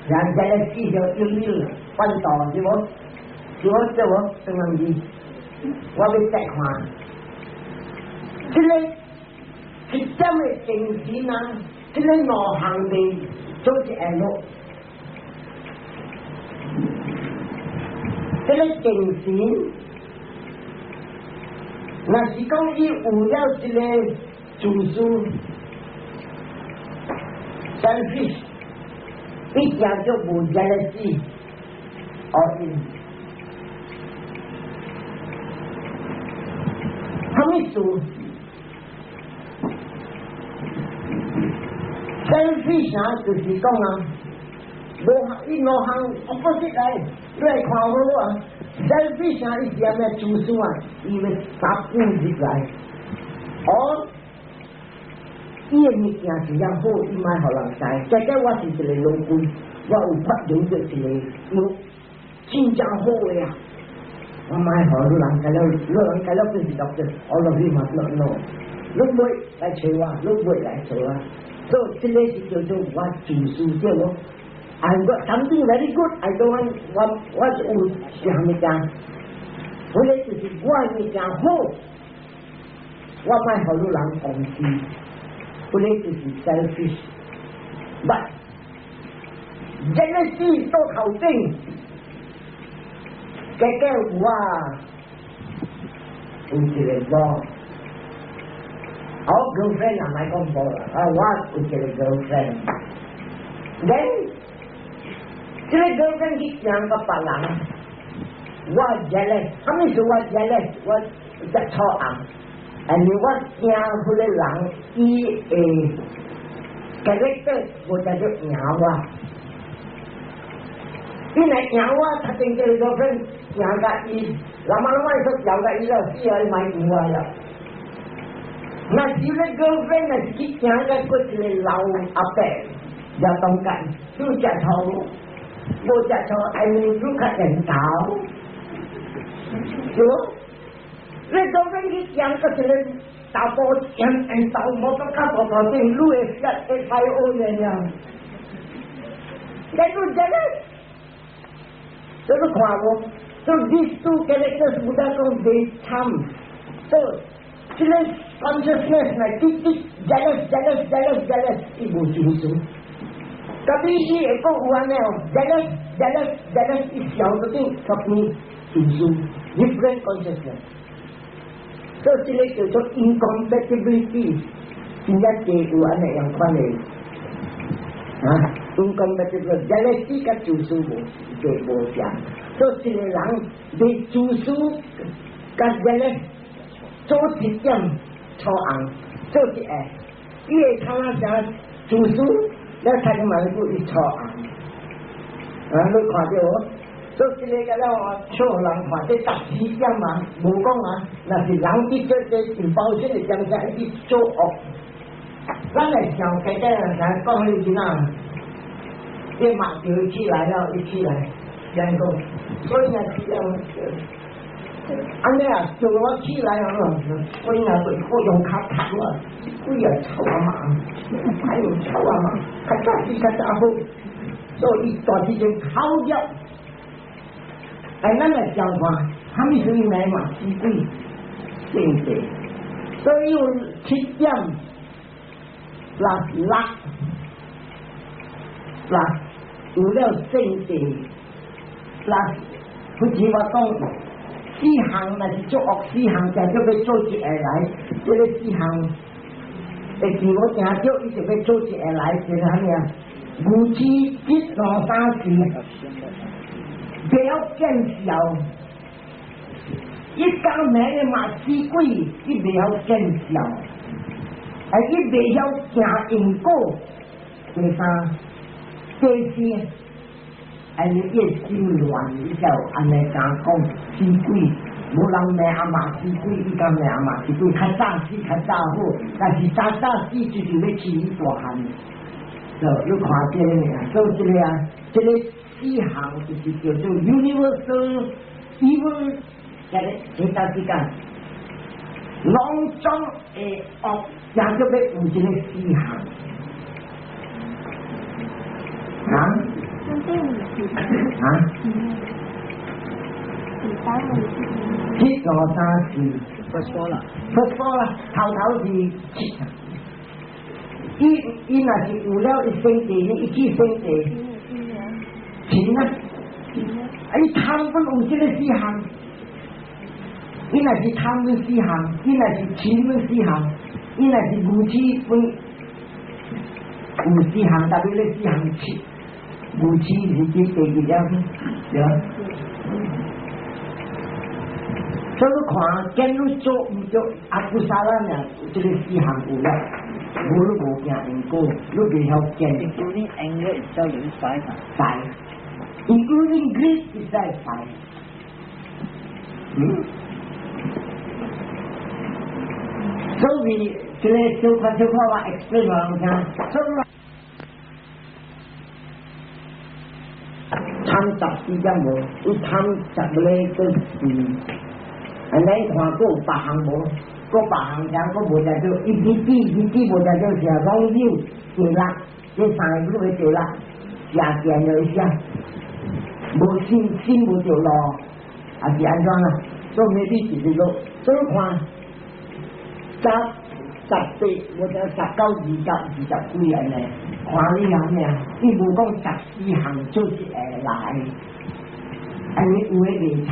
人家咧死叫 ill will，反道是無？是無對無？什麼字？我欲再看，這個一點的精神啊，這個兩項的做一下落，這個精神，若是講伊有了這個自私，selfish，伊誠就無 jealousy，哦。啥物事？selfish 啊，就是講啊，無伊兩項 opposite 來，你來看好啊。selfish 啊，伊是啥物自私啊？伊欲殺富入來，哦，伊的物件是遐好，伊莫予人知。這個我是一個老君，我有發明著一個藥，真正好的啊！我莫予你人知了，你人知了變是 doctor，all of you must not know。你袂來揣我，你袂來找我，所以這個是叫做我自私對無？I got something very good, I don't want 我我有啥物件？彼个就是我物件好，我莫予汝人講死，彼个就是 selfish。But jealousy 到頭頂，結果我有一个某，我 girlfriend 也莫講無啦，啊，我有一個 girlfriend，then 這個 girlfriend 去行佮別人，我 jealous，啥物是我 jealous？我只錯紅，因為我驚彼個人伊會 character 無才做贏我，伊若贏我，他定這個 girlfriend 贏甲伊，那麼攏愛說贏甲伊了，死啊！你莫贏我了。若是你 girlfriend 若是去行甲閣一個老阿伯，也當緊，你有食醋無？無食醋，愛你愈較緣投，對無？你 girlfriend 去行閣一個查埔緣緣投，無閣較大大頂，你會會快學的爾。你愈這個，這你看無？So these two characters Buddha 講袂參，so 這個 consciousness 來直直 jealous jealous jealous jealous，伊無情緒。特別伊會講有按呢哦，jealous jealous jealous，伊想到頂十變情緒，different consciousness。所以這個叫做 incompatibility，真正濟有按呢樣款的啊，incompatible jealousy 佮自私無就無相。所以一個人佇自私佮 jealous 做一點錯紅，做一下，伊會看啊啥自私，你睇見嘛？伊錯紅，啊，你看著無？所以這個個了笑人看，這14點嘛，無講啊，若是人佇這這有保險的精神去做惡，咱來想計較人講彼陣啊，伊馬就起來了，一起來，人講，所以啊，這樣。按呢啊，叫我起來啊，所以啊，我用跤踢我，鬼啊臭阿媽，哎呦臭阿媽，較早死較早好，所以伊大時陣口業。哎，咱來想看，啥物事來嘛？死鬼性地，所以有七點六六六有了性地，六，好似我講。四項若是做惡四項，就叫欲做一个來，這个四項會記我聽著，伊就欲做一个來，就是啥物啊？愚癡一兩三四，袂曉見笑。伊講罵的嘛死鬼，伊袂曉見笑，啊，伊袂曉行因果。第三、第四。哎，你伊心亂，伊才有按呢敢講死鬼，無人罵阿媽死鬼，伊敢罵阿媽死鬼，較早死較早好，但是早早死就是欲飼伊大漢。就你看這个爾，所以這个啊，這个四項就是叫做 universal evil，這个這當時間，攏總的惡，也叫欲有這个四項。啊？啊？七五三四，不錯啦，不錯啦，頭頭是七。伊伊若是有了伊生地，伊去生地，錢啊，啊伊貪本有這个四項，伊若是貪本四項，伊若是嗔本四項，伊若是愚癡本有四項，特別咧四項七。愚癡是指第二了，對吧？所以你看，見你做毋對 akusala 呢，這个四項有了，無你無驚因果，你袂曉見。 Including anger itself is five. Five. Including greed is five. 所以這个小可小可我 explain 予人聽，所以貪14點無，伊貪十個個是，按呢看閣有別項無，閣別項聽閣無只做，伊日子日子無只做是 wrong view 對啦，這三個你會對啦，邪見就一下，無心心無著路，還是按怎啊？所以 maybe 是你咯，所以看十十八或者19、20、20幾按呢，看你樣咩？伊無講14項就是會來，按呢有的袂參。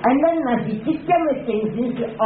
按咱若是這點的精神是惡。